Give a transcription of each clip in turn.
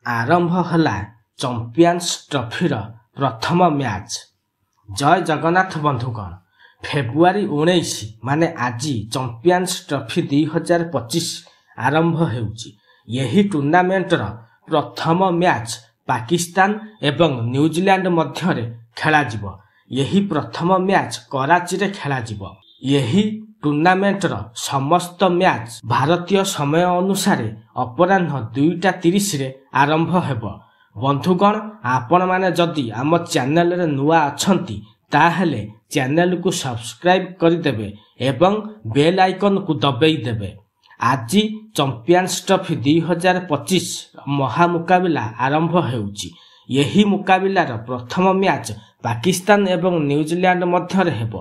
ଆରମ୍ଭ ହେଲା ଚମ୍ପିଆନ୍ସ ଟ୍ରଫିର ପ୍ରଥମ ମ୍ୟାଚ୍। ଜୟ ଜଗନ୍ନାଥ ବନ୍ଧୁଗଣ, ଫେବୃଆରୀ 19 ମାନେ ଆଜି ଚମ୍ପିଆନ୍ସ ଟ୍ରଫି 2025 ଆରମ୍ଭ ହେଉଛି। ଏହି ଟୁର୍ଣ୍ଣାମେଣ୍ଟର ପ୍ରଥମ ମ୍ୟାଚ୍ ପାକିସ୍ତାନ ଏବଂ ନ୍ୟୁଜିଲ୍ୟାଣ୍ଡ ମଧ୍ୟରେ ଖେଳାଯିବ। ଏହି ପ୍ରଥମ ମ୍ୟାଚ୍ କରାଚିରେ ଖେଳାଯିବ। ଏହି ଟୁର୍ଣ୍ଣାମେଣ୍ଟର ସମସ୍ତ ମ୍ୟାଚ୍ ଭାରତୀୟ ସମୟ ଅନୁସାରେ ଅପରାହ୍ନ 2ଟା 30ରେ ଆରମ୍ଭ ହେବ। ବନ୍ଧୁଗଣ, ଆପଣମାନେ ଯଦି ଆମ ଚ୍ୟାନେଲରେ ନୂଆ ଅଛନ୍ତି, ତାହେଲେ ଚ୍ୟାନେଲକୁ ସବସ୍କ୍ରାଇବ୍ କରିଦେବେ ଏବଂ ବେଲ୍ ଆଇକନକୁ ଦବେଇ ଦେବେ। ଆଜି ଚମ୍ପିଆନ୍ସ ଟ୍ରଫି 2025 ମହାମୁକାବିଲା ଆରମ୍ଭ ହେଉଛି। ଏହି ମୁକାବିଲାର ପ୍ରଥମ ମ୍ୟାଚ୍ ପାକିସ୍ତାନ ଏବଂ ନ୍ୟୁଜିଲ୍ୟାଣ୍ଡ ମଧ୍ୟରେ ହେବ।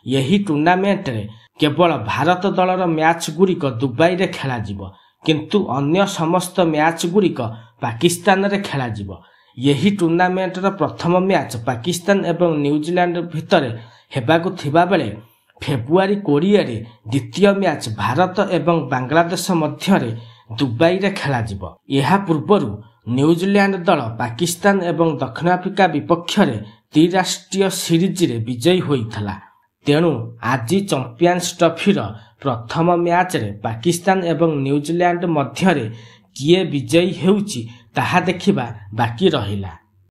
ଏହି ଟୁର୍ଣ୍ଣାମେଣ୍ଟରେ କେବଳ ଭାରତ ଦଳର ମ୍ୟାଚ୍ ଗୁଡ଼ିକ ଦୁବାଇରେ ଖେଳାଯିବ, କିନ୍ତୁ ଅନ୍ୟ ସମସ୍ତ ମ୍ୟାଚ୍ ଗୁଡ଼ିକ ପାକିସ୍ତାନରେ ଖେଳାଯିବ। ଏହି ଟୁର୍ଣ୍ଣାମେଣ୍ଟର ପ୍ରଥମ ମ୍ୟାଚ୍ ପାକିସ୍ତାନ ଏବଂ ନ୍ୟୁଜିଲ୍ୟାଣ୍ଡ ଭିତରେ ହେବାକୁ ଥିବାବେଳେ ଫେବୃଆରୀ 20ରେ ଦ୍ୱିତୀୟ ମ୍ୟାଚ୍ ଭାରତ ଏବଂ ବାଂଲାଦେଶ ମଧ୍ୟରେ ଦୁବାଇରେ ଖେଳାଯିବ। ଏହା ପୂର୍ବରୁ ନ୍ୟୁଜିଲ୍ୟାଣ୍ଡ ଦଳ ପାକିସ୍ତାନ ଏବଂ ଦକ୍ଷିଣ ଆଫ୍ରିକା ବିପକ୍ଷରେ ତ୍ରିରାଷ୍ଟ୍ରୀୟ ସିରିଜରେ ବିଜୟୀ ହୋଇଥିଲା। ତେଣୁ ଆଜି ଚମ୍ପିଆନ୍ସ ଟ୍ରଫିର ପ୍ରଥମ ମ୍ୟାଚରେ ପାକିସ୍ତାନ ଏବଂ ନ୍ୟୁଜିଲ୍ୟାଣ୍ଡ ମଧ୍ୟରେ କିଏ ବିଜୟୀ ହେଉଛି, ତାହା ଦେଖିବା ବାକି ରହିଲା।